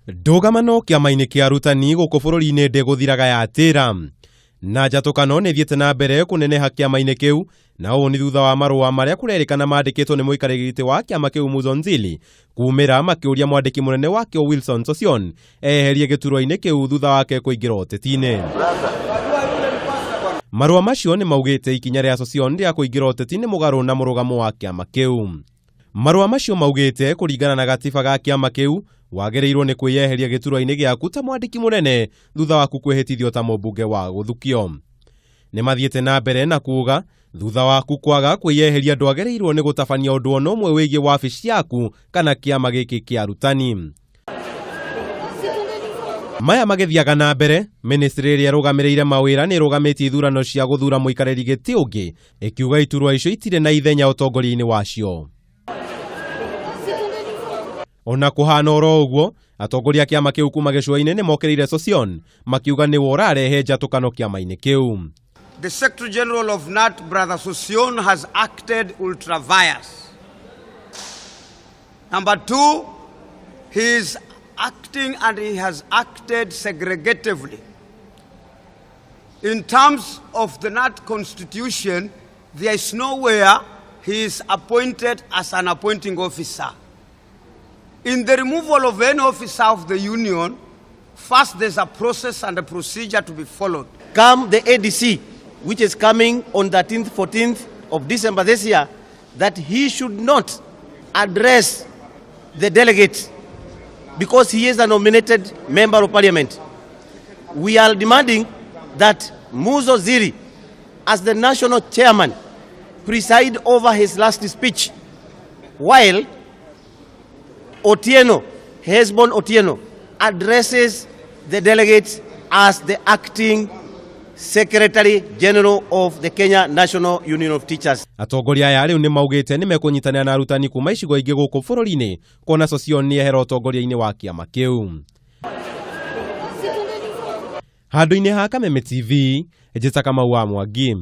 Ndũgamano kĩama-inĩ kĩa arutani gũkũ bũrũri-inĩ ndĩgũthiraga yatĩra. Na njatũkano nĩ thiĩte na mbere kũneneha kĩama-inĩ kĩu, na ũũ nĩ thutha wa marũa marĩa kũrerĩkana mandĩkĩtwo nĩ mũikarĩri gĩtĩ wa kĩama kĩu Muzo Nzili kumĩra makĩũria mwandĩki mũnene wakĩo Wilson Sossion eherie gĩturwa-inĩ kĩu thutha wake kũingĩra ũteti-inĩ. Marũa macio nĩ maugĩte ikinya rĩa Sossion rĩa kũingĩra ũteti nĩ mũgarũ na mũrũgamo wa kĩama kĩu. Marũa macio maugĩte kũringana na gatiba ga kĩama kĩu, wagĩrĩirwo nĩ kwĩyeheria gĩturwa-inĩ gĩaku ta mwandĩki mũnene thutha waku kwĩhĩtithio ta mũmbunge wa gũthukio. Nĩ mathiĩte na mbere na kuuga thutha waku kwaga kwĩyeheria ndwagĩrĩirwo nĩ gũtabania ũndũ ona ũmwe wĩgiĩ wabici yaku kana kĩama gĩkĩ kĩa arutani. Maya magĩthiaga na mbere, ministry ĩrĩa ĩrũgamĩrĩire mawĩra nĩ ĩrũgamĩtie ithurano cia gũthura mũikarĩri gĩtĩ ũngĩ, ĩkiuga iturwa icio itirĩ na ithenya ũtongoria-inĩ wacio. Ona kũhana oro ũguo, atongoria a kĩama kĩu kuma gĩcũa-inĩ nĩ mokĩrĩire Sossion makiuga nĩwe ũrarehe njatũkano kĩama-inĩ kĩu. The Secretary General of KNUT, Brother Sossion, has acted ultra vires. Number two, he is acting and he has acted segregatively. In terms of the KNUT constitution, there is nowhere he is appointed as an appointing officer. In the removal of any officer of the union, first there's a process and a procedure to be followed. Come the ADC, which is coming on 13th, 14th of December this year, that he should not address the delegates because he is a nominated member of parliament. We are demanding that Muzo Ziri, as the national chairman, preside over his last speech, while Otieno, Hesbon Otieno, addresses the delegates as the acting Secretary General of the Kenya National Union of Teachers. Atongoria aya rĩu nĩ maugĩte nĩ mekũnyitanĩra na arutani kuma icigo ingĩ gũkũ bũrũri-inĩ kuona Sossion nĩ ehera ũtongoria-inĩ wa kĩama kĩu. Handũ-inĩ ha Kameme TV, njĩta Kamau wa Mwangi.